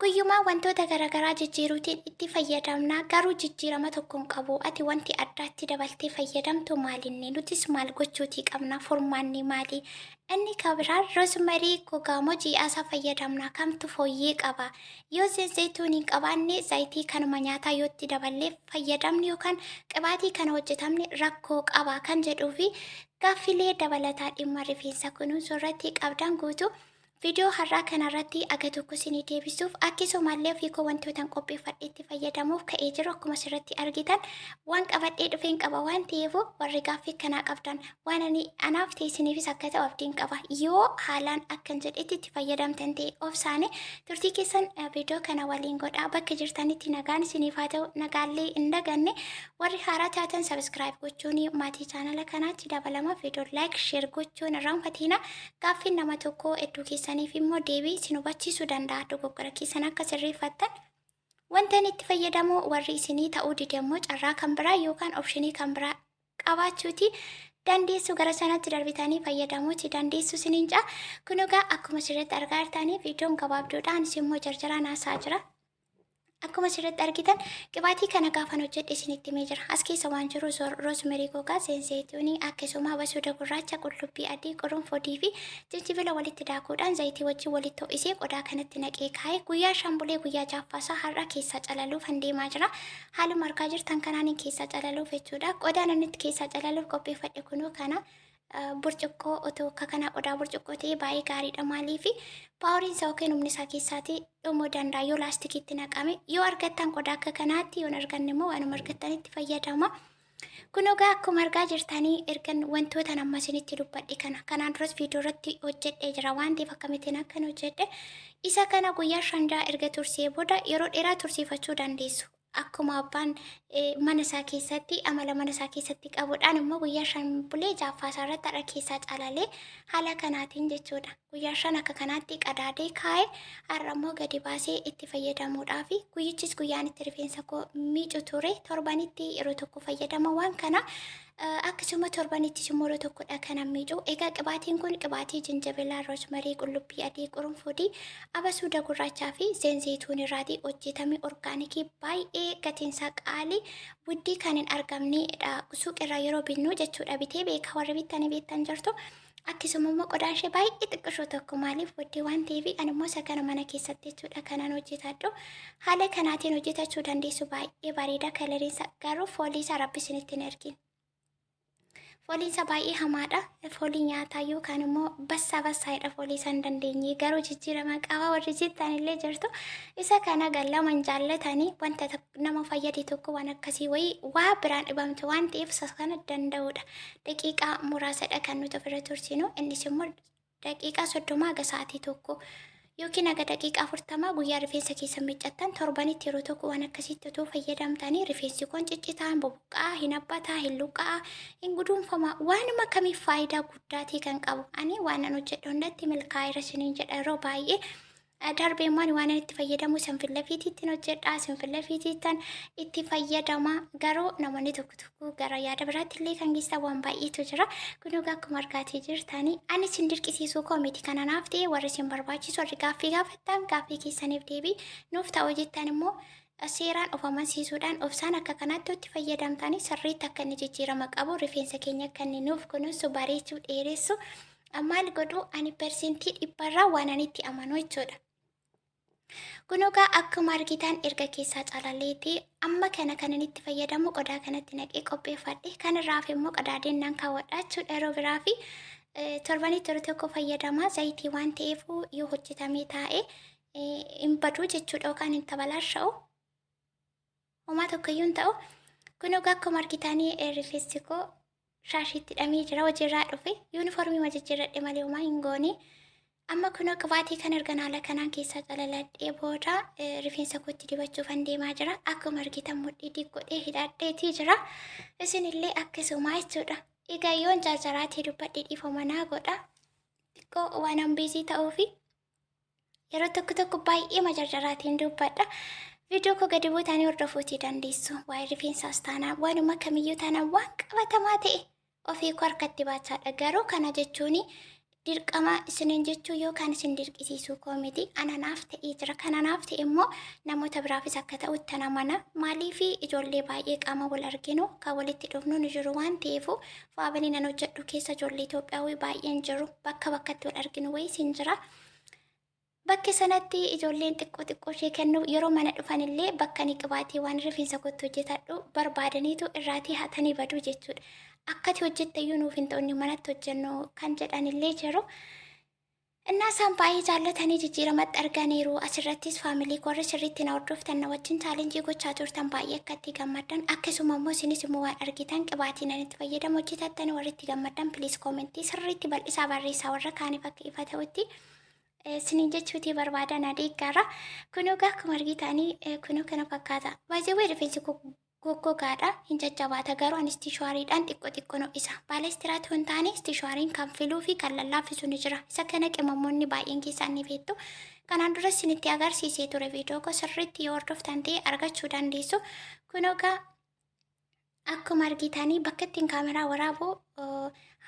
Guyyumaa wantoota garaagaraa jijjiiruutiin itti fayyadamna, garuu jijjiirama tokko hin qabu. Ati wanti addaatti dabaltee fayyadamtu maalinni? Nutis maal gochuutii qabna? Furmaanni maali? Inni kan biraan roosmarii gogaa moo ji'aasaa fayyadamna? Kamtu fooyyee qaba? Yoo zayituun hin qabaanne zayitii kanuma nyaataa yoo itti daballee fayyadamni yookaan qibaatii kana hojjetamne rakkoo qaba kan jedhuu fi gaaffilee dabalataa dhimma rifeensa kunuunsuu irratti qabdan guutuu viidiyoo har'aa kanarratti aga tokko isinii deebisuuf, akkasumallee ofii koo wantootan qopheeffadhe itti fayyadamuuf ka'ee jiru akkuma asirratti argitan waan qabadhee dhufeen qaba waan ta'eef, warri gaaffii kanaa qabdan waan ani anaaf ta'e isiniifis akka ta'u abdiin qaba. Yoo haalaan akkan jedhetti itti fayyadamtan ta'e obsaane turtii keessan viidiyoo kana waliin godhaa. Bakka jirtanitti nagaan isiniif haa ta'u. Nagaallee hin daganne, warri haaraa taatan subscribe gochuun maatii chaanala kanaatti dabalama. Viidiyoo like, share gochuun irraanfatiina. Gaaffiin nama tokko hedduu keessaniif immoo deebii isin hubachiisuu danda'a. Dogoggora keessan akka sirreeffattan, wanta inni itti fayyadamu warri isinii ta'uu dide immoo carraa kan biraa yookaan option kan biraa qabaachuuti dandeessu, gara sanatti darbitanii fayyadamuuti dandeessu isiniin jaa. Kun egaa akkuma asirratti argaa jirtanii viidiyoon gabaabduudhaan isin immoo jarjaraan haasaa jira. Akkuma asirratti argitan qibaatii kana gaafan hojjedhe isinitti himee jira. As keessa waan jiru roosmerii gogaa, zeenzeetuunii, akkasuma abasuuda gurraacha, qullubbii adii, qurunfudii fi jinjibila walitti daakuudhaan zayitii wajjin walitti ho'isee qodaa kanatti naqee kaa'ee guyyaa 5 bulee guyyaa ja'affaasaa har'a keessaa calaluuf han deemaa jira. Haaluma argaa jirtan kanaan keessaa calaluuf jechuudha. Qodaan inni keessaa calaluuf qopheeffadhe kunoo kana. Burcuqqoo otoo akka kanaa qodaa burcuqqoo ta'e baay'ee gaariidha. Maaliif? Poweriin isaa yookiin humni isaa keessaatii dhumuu danda'a yoo laastikiitti naqame. Yoo argattan qodaa akka kanaatti, yoo hin arganne immoo waanuma argattanitti fayyadama. Kun egaa akkuma argaa jirtanii ergan wantoota amma isinitti dubbadhe kana kanaan duras viidiyoo irratti hojjedhee jira waan ta'eef, akkamittiin akkan hojjedhe isa kana guyyaa 5 6 erga tursee booda yeroo dheeraa tursiifachuu dandeessu. Akkuma abbaan mana isaa keessatti amala mana isaa keessatti qabuudhaan immoo guyyaa 5 bulee jaaffaa isaa irratti har'a keessaa calalee haala kanaatiin jechuudha. Guyyaa 5 akka kanaatti qadaadee kaa'e, har'a immoo gadi baasee itti fayyadamuudhaaf. Guyyichis guyyaan itti rifeensa koo miicu ture. Torbanitti yeroo tokko fayyadama waan kana, akkasuma torbanittis immoo yeroo tokkodha kanan miicu. Egaa qibaatiin kun qibaatii jinjibilaa, roosmarii, qullubbii adii, qurunfudii, abasuuda gurraachaa fi zeenzeetuun irraatii hojjetame, orgaanikii, baay'ee gatiinsaa qaalii wuddii kan hin argamnedha. Suuqirraa yeroo binnu jechuudha, bitee beeka, warri bittanii beektan jirtu. Akkasuma immoo qodaan ishee baay'ee xiqqishoo tokko, maaliif? Waddee waan ta'eef. Ani immoo isa kana mana keessatti jechuudha kanan hojjetadhu. Haala kanaatiin hojjetachuu dandeessu, baay'ee bareeda coloriinsa, garuu foolii isaa rabbi isinitti hin ergin. Fooliin isaa baay'ee hamaadha. Foolii nyaataa yookaan immoo bassaa bassaadha, foolii isaa hin dandeenye, garuu jijjiirama qaba warri jettan illee jirtu. Isa kana gallama hin jaallatanii wanta nama fayyade tokko waan akkasii wayii waa biraan dhibamtu waan ta'eef isa kana danda'uudha. Daqiiqaa muraasadha kan nuti ofirra tursinu, innis immoo daqiiqaa 30 haga sa'aatii 1 yookiin haga daqiiqaa 40. Guyyaa rifeensa keessa miiccattan torbanitti yeroo tokko waan akkasiitti otoo fayyadamtanii rifeensi kun ciccitaa, hin bubuqqaa, hin abbataa, hin luqqa'aa, hin guduunfamaa, waanuma kamiif faayidaa guddaatii kan qabu. Ani waan an hojjedhu hundatti milkaa'eera isiniin jedha yeroo baay'ee. Darbee immoo ani waan itti fayyadamu sinfillafiitiittiin hojjedha, sinfillafiitiittan itti fayyadama. Garuu namoonni tokko tokko gara yaada biraatti illee kan geessan waan baay'eetu jira. Kun egaa akkuma argaatii jirtanii ani isin dirqisiisuu koo miti. Kana naaf ta'e, warri isin barbaachisu, warri gaaffii gaafattan gaaffii keessaniif deebii nuuf ta'u jettan immoo seeraan of amansiisuudhaan obsaan akka kanaatti itti fayyadamtanii sirriitti akka inni jijjiirama qabu, rifeensa keenya akka inni nuuf kunuunsu, bareechuu, dheeressu, maal godhu, ani 100%rraa waan ani itti amanu jechuudha. Kun egaa akkuma argitan erga keessaa calaleeti amma kana kanan itti fayyadamu qodaa kanatti naqee qopheeffadhe. Kan irraaf immoo qadaadeen nan kaawwadha jechuudha yeroo biraa fi torbanitti yeroo tokko fayyadama. Zayitii waan ta'eef yoo hojjetamee taa'e hin badu jechuudha yookaan hin tabalaasha'u. Homaa tokkoyyuu hin ta'u. Kun egaa akkuma argitanii rifeensi koo shaashiitti hidhamee jira, hojiirraa dhufe. Yuunifoormii ma jijjiirradhe malee homaa hin goone. Amma kunoo qibaatii kan ergan haala kanaan keessaa calaladhee booda rifeensa kootti dibachuufan deemaa jira. Akkuma argitan mudhii diqqodhee hidhadheetii jira. Isinillee akkasuma jechuudha. Egaa yoon jarjaraatii dubbadhe dhiifama naa godha. Xiqqoo waan an busy ta'uufi yeroo tokko tokko baay'ee majarjaraatiin dubbadha. Viidiyoo koo gadi buutanii hordofuutii dandeessu. Waa'ee rifeensaas taanaan, waanuma kamiyyuu taanaan, waan qabatamaa ta'e ofii koo harkatti baachaadha. Garuu kana jechuun Dirqama isiniin jechuu yookaan isin dirqisiisuu koo miti. Ana naaf ta'ee jira. Kana naaf ta'e immoo namoota biraafis akka ta'utti nan amana. Maaliif ijoollee baay'ee qaama wal arginu kan walitti dhufnu ni jiru waan ta'eefu faamilii nan hojjedhu keessa ijoollee Itoophiyaawii baay'een jiru. Bakka bakkatti wal arginu wayiis hin jira. Bakki sanatti ijoolleen xiqqoo xiqqoo ishee kennu yeroo mana dhufanillee bakka ani qibaatii waan rifeensa kootti hojjetadhu barbaadaniitu irraatii hatanii baduu jechuudha. Akkati hojjetteyyuu nuuf hin ta'u inni manatti hojjennu kan jedhanillee jiru. Innaa isaan baay'ee jaallatanii jijjiiramatti arganiiru. Asirrattis faamilii koo warri sirriitti na hordoftan na wajjin chaalenjii gochaa turtan baay'ee akka itti gammaddan akkasuma immoo isinis immoo waan argitan qibaatii nan itti fayyadamu hojjetattan warri itti gammaddan piliis koomentii sirriitti bal'isaa barreessaa warra kaaniif akka ifa ta'utti. Isiniin jechuutii barbaada na deeggaara. Kunoo egaa akkuma argitanii kunoo kana fakkaata. Baay'ee rifeensi koo goggogaadha hin jajjabaata garuu ani istishuwaariidhaan xiqqoo xiqqoo ho'isa. Baala istiraatti hin taane istishuwaariin kan filuu fi kan lallaaffisu ni jira. Isa kana qimamoonni baay'een keessaan ni beektu. Kanaan dura isinitti agarsiisee ture viidiyoo koo sirriitti yoo hordoftan ta'e argachuu dandeessu. Kunoo egaa akkuma argitanii bakka ittiin kaameraa waraabu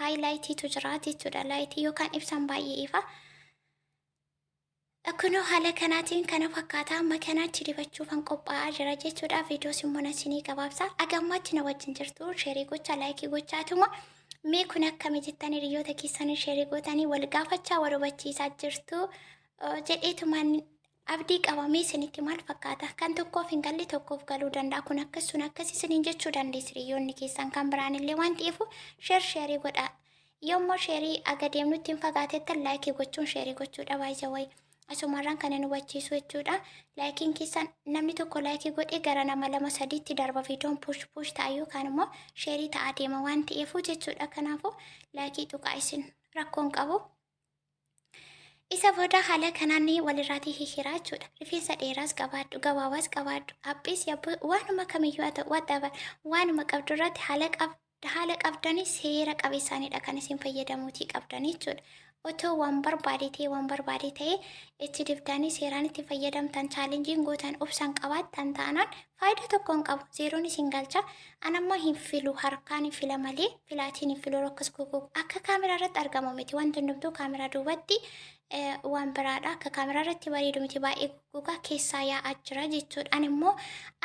haayilaayitiitu jira jechuudha. Laayitii yookaan ibsaan baay'ee ifa. Kunoo haala kanaatiin kana fakkaata amma kanaatti dibachuufan qophaa'aa jira jechuudha. Viidiyoos immoo na isinii gabaabsa. Agammaatti na wajjin jirtu sheerii gochaa laayikii gochaatuma mee kun akkami jettanii hiriyoota keessanii sheerii gootanii wal gaafachaa wal hubachiisaa jirtu jedheetumaan abdii qaba. Mee isinitti maal fakkaata? Kan tokkoof hin galle tokkoof galuu danda'a. Kun akkas sun akkas isiniin jechuu dandeessi hiriyoonni keessan kan biraan illee waan ta'eef sheer sheerii godhaa. Yommuu sheerii aga deemnutti hin fagaatettan laayikii gochuun sheerii gochuudha baay'ee wayi. Asumarraan kan hin hubachiisu jechuudha. Laayikiin keessan namni tokko laayikii godhee gara nama lama sadiitti darba viidiyoon push push ta'a yookaan immoo sheerii ta'aa deema waan ta'eefu jechuudha. Kanaafuu laayikii tuqaa isin rakkoon qabu. Isa booda haala kanaan walirraatii hihiraa jechuudha. Rifeensa dheeraas qabaadhu, gabaabaas qabaadhu, haphiis yabbuu waanuma kamiyyuu haa ta'u whatever waanuma qabdu irratti haala qab haala qabdanii seera qabeessaanidha kan isin fayyadamuutii qabdanii jechuudha. Otoo waan barbaade ta'e waan barbaade ta'e itti dibdanii seeraan itti fayyadamtan chaalenjiin gootan obsan qabaattan taanaan faayidaa tokko hin qabu. Zeeroon isin galcha. An amma hin filu harkaan hin fila malee filaatiin hin filu akkas gogogu. Akka kaameraa irratti argamu miti. Wanti hundumtuu kaameraa duubatti waan biraadha. Akka kaameraa irratti bareedu miti baay'ee goggogaa keessaa yaa'aa jira jechuudha. Ani immoo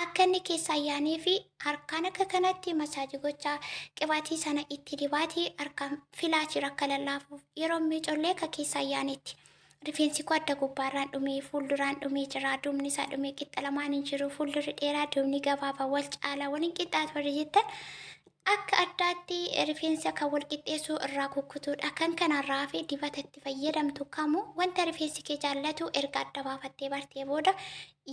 akka inni keessaa yaanee fi harkaan akka kanatti masaajii gochaa qibaatii sana itti dibaatii harkaan filaa jira akka lallaafuuf yeroo miicollee akka keessaa yaanetti. Rifeensi koo adda gubbaarraan dhumee fuulduraan dhumee jira. Duubni isaa dhumee qixxa lamaan hin jiru. Fuuldurri dheeraa duubni gabaabaa wal caalaa waliin qixxaatu warri jettan akka addaatti rifeensa kan wal qixxeessuu irraa kukkutuudha. Kan kanarraa fi dibata itti fayyadamtu kamuu wanta rifeensi kee jaallatu erga adda baafattee bartee booda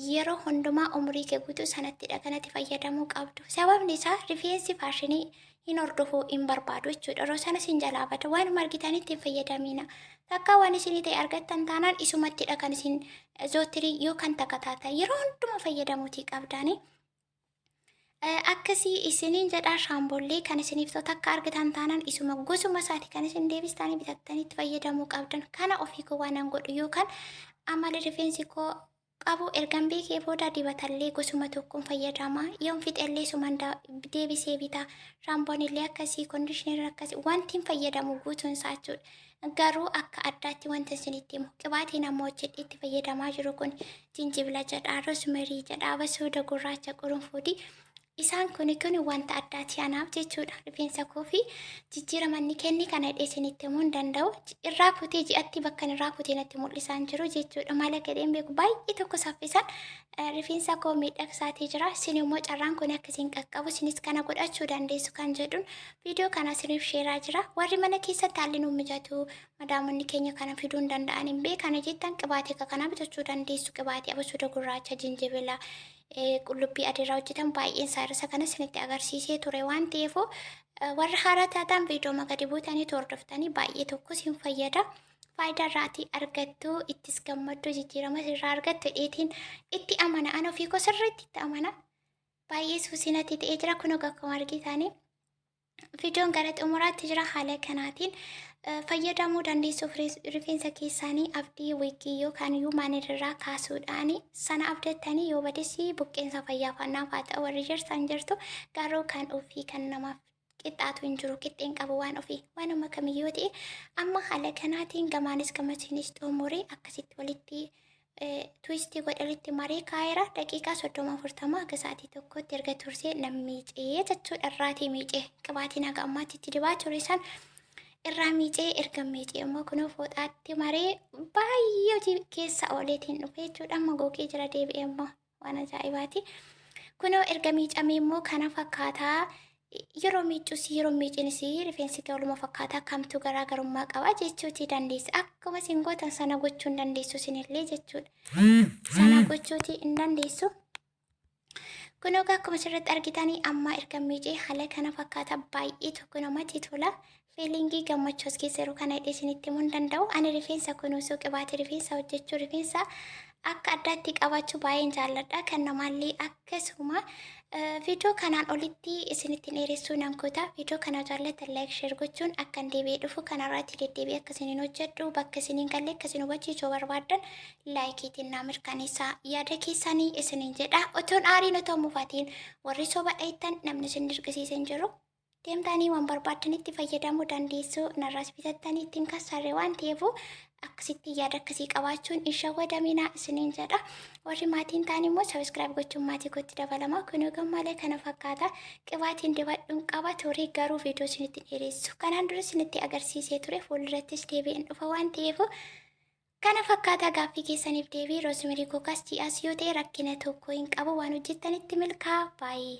yeroo hundumaa umurii kee guutuu sanattidha kanatti fayyadamuu qabdu. Sababni isaa rifeensi faashinii hin hordofuu hin barbaadu jechuudha. Yeroo sana isin jalaa bada. Waanuma argitanitti hin fayyadamina. Takkaa waan isinii ta'e argattan taanaan isumattidha kan isin zootirii yookaan takataata yeroo hunduma fayyadamuutii qabdaani. Akkasii isiniin jedhaa shaambollee kan isiniif ta'u takka argitan taanaan isuma gosuma isaati kan isin deebistanii bitattanii itti fayyadamuu qabdan. Kana ofii koo waan an godhu yookaan amala rifeensi koo qabu ergan beekee booda dibatallee gosuma tokkoon fayyadama. Yoon fixellee isuman deebisee bita. Shaampoon illee akkasii, kondiishinarii akkasii wanti hin fayyadamu guutuun isaa jechuudha. Garuu akka addaatti wanta isinitti himu qibaatiin amma hojjedhee itti fayyadamaa jiru kun jinjibila jedha, roosmerii jedha, abasuuda gurraacha, qurunfuudii. Isaan kuni kun wanta addaati anaaf jechuudha. Rifeensa koo fi jijjiirama inni kenne kana hidhee isinitti himuu hin danda'u. Irraa kutee ji'atti bakka irraa kutee natti mul'isaa hin jiru jechuudha. Maal akka ta'e hin beeku. Baay'ee tokko saffisaan rifeensa koo miidhagsaatii jira. Isin immoo carraan kun akka isin qaqqabu isinis kana godhachuu dandeessu kan jedhuun viidiyoo kana isiniif sheeraa jira. Warri mana keessatti haalli nuuf mijatu madaamonni keenya kana fiduu hin danda'an hin beekana jettan qibaatii akka kanaa bitachuu dandeessu. Qibaatii abasuuda gurraacha, jinjibila, qullubbii adiirraa hojjetan baay'een isaa irra isa kana isinitti agarsiisee ture waan ta'eef warra haaraa taatan viidiyooma gadi buutanii hordoftanii baay'ee tokko isin fayyada. Faayidaa irraatii argattu ittis gammaddu jijjiirama irraa argattu dheetiin itti amana. Ana ofii koo sirriitti itti amana. Baay'ee suusii natti ta'ee jira kun akkuma argitanii. Viidiyoon gara xumuraatti jira haala kanaatiin fayyadamuu dandeessu rifeensa keessanii abdii wiigii yookaan yuumaan irraa kaasuudhaan sana abdattanii yoo badis buqqeensa fayyaa naaf haa ta'u warri jirtan jirtu garuu kan ofii kan namaaf Qixxaatu hin jiru, qixxeen qabu waan ofii waanuma kamiyyuu ta'e. Amma haala kanaatiin gamaanis gamasiinis xumuree akkasitti walitti twistii godhe, walitti maree kaa'eera. Daqiiqaa 30, 40 akka sa'aatii tokkotti erga tursee nan miicee jechuudha. Irraatii miicee, qibaatiin haga ammaatti itti dibaa ture san irraa miicee, erga miicee immoo kunoo fooxaatti maree baay'ee hojii keessa ooleetiin dhufe jechuudha. Amma gogee jira deebi'ee immoo, waan ajaa'ibaati. Kunoo erga miicamee immoo kana fakkaataa. Yeroo miiccus yeroo miicinis rifeensi kee waluma fakkaataa, kamtu garaagarummaa qaba jechuutii dandeessa. Akkuma isin gootan sana gochuu hin dandeessu isinillee jechuudha. Sana gochuutii hin dandeessu. Kunoo akkuma asirratti argitanii amma erga miicee haala kana fakkaata, baay'ee tokko namatti tola. Feelingii gammachuu as keessa jiru kana hidhee isinitti himuu hin danda'u. Ani rifeensa kunuunsuu, qibaatii rifeensa hojjechuu, rifeensa akka addaatti qabaachuu baay'een jaalladha. Kan namaallee akkasuma. Viidiyoo kanaan olitti isinitti dheeressuu nan kuta. Viidiyoo kana jaallatan like, share gochuun akkan deebi'ee dhufu, kanarratti deddeebi'ee akka isiniin hojjedhu, bakka isiniin galle akka isin hubachiisuu barbaaddan likeiitiin naa mirkaneessaa yaada keessanii isiniin jedha. Otoon aariin, otoo mufatiin, warri soba dheettan namni isin dirqisiise hin jiru. Deemtanii waan barbaaddanitti fayyadamuu dandeessu. Narraas bitattanii ittiin kassarre waan ta'eef akkasitti yaada akkasii qabaachuun hin shawwadaminaa isiniin jedha. Warri maatiin ta'an immoo subscribe gochuun maatii kootti dabalama. Kun gammalee kana fakkaata. Qibaatiin dibadhuun qaba ture, garuu viidiyoo isinitti dheeressu. Kanaan dura isinitti agarsiisee ture, fuuldurattis deebi'een dhufa waan ta'eef kana fakkaata. Gaaffii keessaniif deebii rosemary kookaas ji'aas yoo ta'e rakkina tokko hin qabu, waan hojjettanitti milkaa baay'ee.